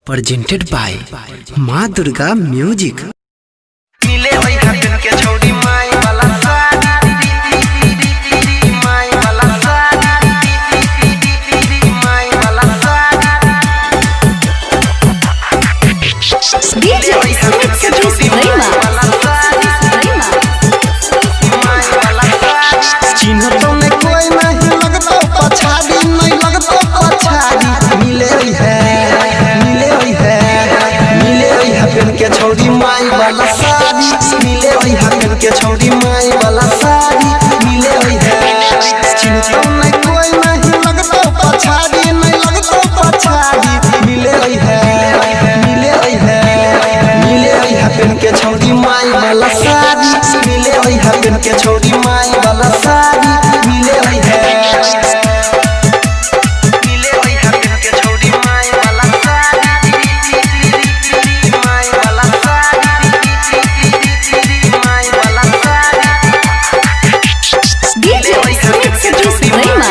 Presented by Maa Durga music. मिले ओई खातिर के छोड़ी माई वाला साड़ी, माई वाला साड़ी, माई वाला sari. DJ Smith Satish Prema. Prema. माई वाला साड़ी। चिन्ह तो में कोई नहीं लगतो पछाड़ी, नहीं लगतो पछाड़ी। मिले ओई है, मिले ओई है, मिले ओई है पेन के छौरी माई वाला साड़ी। मिले ओई है पेन के छौरी माई वाला साड़ी। मिले ओई है। चिन्ह तो में कोई नहीं लगतो पछाड़ी, नहीं लगतो पछाड़ी। मिले ओई है, मिले ओई है, मिले ओई है पेन के छौरी माई वाला साड़ी। मिले ओई है पेन के छौरी माई वाला साड़ी। मिले ओई है। मिले ओई खातिर के छोड़ी माई वाला साड़ी, माई वाला साड़ी, माई वाला sari. DJ Smith Satish Prema.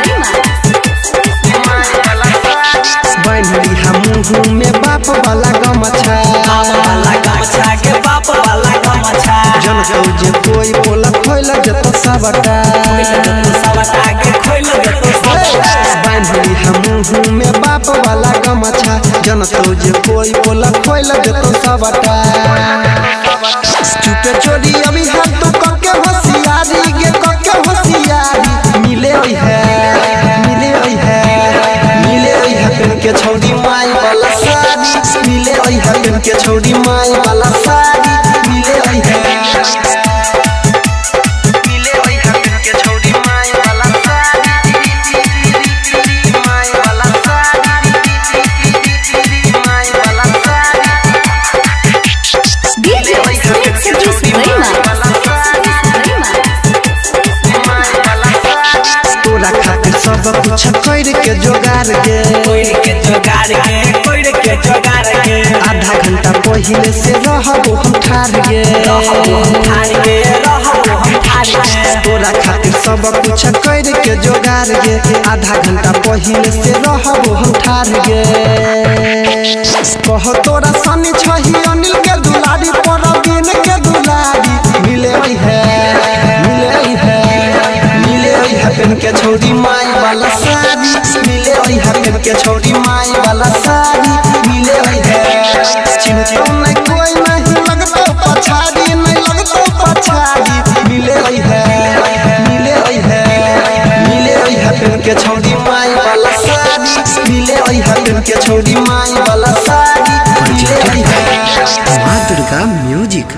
Prema. माई वाला साड़ी। बान्हली हम मुँह में बाप वाला गमछा, वाला गमछा के बाप वाला गमछा। जन जे कोई बोला खोल जत सबटा, सबटा के खोल देतो सबटा। बान्हली हम मुँह में बाप वाला गमछा, जन जे कोई बोला खोल जत सबटा। चुपे चोरी अभी हम तो कके होशियारी गे, कके होशियारी। मिले ओई है, मिले ओई है, मिले ओई है पेन के छौरी माई वाला साड़ी। मिले ओई है पेन के छौरी माई वाला साड़ी। मिले ओई है। मिले ओई खातिर के छोड़ी माई वाला साड़ी, माई वाला साड़ी, माई वाला sari. DJ Smith Satish Prema. Prema. माई वाला साड़ी। तोरा खातिर सब कुछ कर के जोगार के, कोइर के जोगार के, कोइर के जोगार के। आधा घंटा पहले से रहबो हम ठार गे, रहबो हम ठार के, रहबो हम ठार के। तोरा खातिर सब कुछ कर के जोगार गे, आधा घंटा पहले से रहबो हम ठार गे। कह तोरा सनी छही अनिल के दुलारी, परवीन के दुलारी। मिले ओई है, मिले ओई है, मिले ओई है पेन के छौरी माई वाला साड़ी। मिले ओई है पेन के छौरी माई वाला साड़ी। मिले ओई है। चिन्ह तो नहीं कोई नहीं लगतो पछाड़ी, नहीं लगतो पछाड़ी। मिले ओई है, मिले ओई है, मिले ओई है पेन के छौरी माई वाला साड़ी। मिले ओई है पेन के छौरी माई वाला साड़ी। मिले ओई है। माँ दुर्गा म्यूजिक।